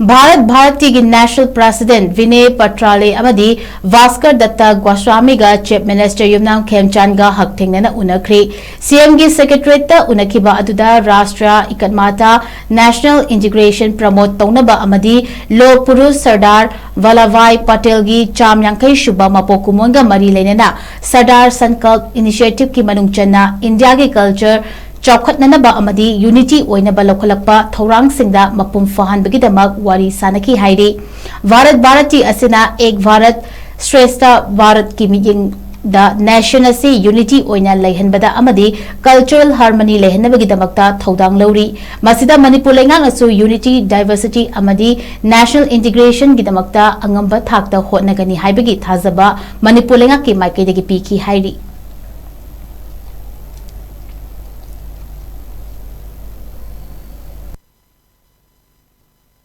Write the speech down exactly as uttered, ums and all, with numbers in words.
Bharat ꯚꯥꯔꯇꯤꯒꯤ National President ꯚꯤꯅꯦ ꯄꯇ꯭ꯔꯥꯂꯦ ꯑꯃꯗꯤ ꯚꯥꯁꯀꯔ ꯗꯠꯇ ꯒꯣꯁ꯭ꯋꯥꯃꯤꯒ Chief Minister ꯌꯨꯝꯅꯥꯝ ꯈꯦꯝꯆꯥꯟꯒ ꯍꯛꯊꯦꯡꯅꯅ ꯎꯅꯈ꯭ꯔꯤ꯫ ꯁꯤꯑꯦꯝꯒꯤ Secretariatꯇ ꯎꯅꯈꯤꯕ ꯑꯗꯨꯗ ꯔꯥꯁꯇ꯭ꯔ ꯏꯀꯠꯃꯥꯇꯥ, National Integration promote ꯇꯧꯅꯕ ꯑꯃꯗꯤ ꯂꯣꯍ ꯄꯨꯔꯨꯁ ꯁꯔꯗꯥꯔ ꯚꯜꯂꯚꯚꯥꯏ ꯄꯇꯦꯜꯒꯤ ꯆꯥꯝ ꯌꯥꯡꯈꯩ ꯁꯨꯕ ꯃꯄꯣꯛ ꯀꯨꯝꯑꯣꯟꯒ ꯃꯔꯤ ꯂꯩꯅꯅ ꯁꯔꯗꯥꯔ ꯁꯟꯀꯜꯞ Initiativeꯀꯤ ꯃꯅꯨꯡ ꯆꯟꯅ ꯏꯟꯗꯤꯌꯥꯒꯤ culture ꯆꯥꯎꯈꯠꯅꯅꯕ ꯑꯃꯗꯤ unity ꯑꯣꯏꯅꯕ ꯂꯧꯈꯠꯂꯛꯄ ꯊꯧꯔꯥꯡꯁꯤꯡꯗ ꯃꯄꯨꯡ ꯐꯥꯍꯟꯕꯒꯤꯗꯃꯛ ꯋꯥꯔꯤ ꯁꯥꯅꯈꯤ ꯍꯥꯏꯔꯤ꯫ ꯚꯥꯔꯠ ꯚꯥꯔꯇꯤ ꯑꯁꯤꯅ ꯑꯦꯛ ꯚꯥꯔꯠ ꯁ꯭ꯔꯦꯁꯊ ꯚꯥꯔꯠꯀꯤ ꯃꯤꯠꯌꯦꯡꯗ nation ꯑꯁꯤ unity ꯑꯣꯏꯅ ꯂꯩꯍꯟꯕꯗ ꯑꯃꯗꯤ cultural harmony ꯂꯩꯍꯟꯅꯕꯒꯤꯗꯃꯛꯇ ꯊꯧꯗꯥꯡ ꯂꯧꯔꯤ꯫ ꯃꯁꯤꯗ ꯃꯅꯤꯄꯨꯔ ꯂꯩꯉꯥꯛꯅꯁꯨ unity, diversity ꯑꯃꯗꯤ national integrationꯒꯤꯗꯃꯛꯇ ꯑꯉꯝꯕ ꯊꯥꯛꯇ ꯍꯣꯠꯅꯒꯅꯤ ꯍꯥꯏꯕꯒꯤ ꯊꯥꯖꯕ ꯃꯅꯤꯄꯨꯔ ꯂꯩꯉꯥꯛꯀꯤ ꯃꯥꯏꯀꯩꯗꯒꯤ ꯄꯤꯈꯤ ꯍꯥꯏꯔꯤ꯫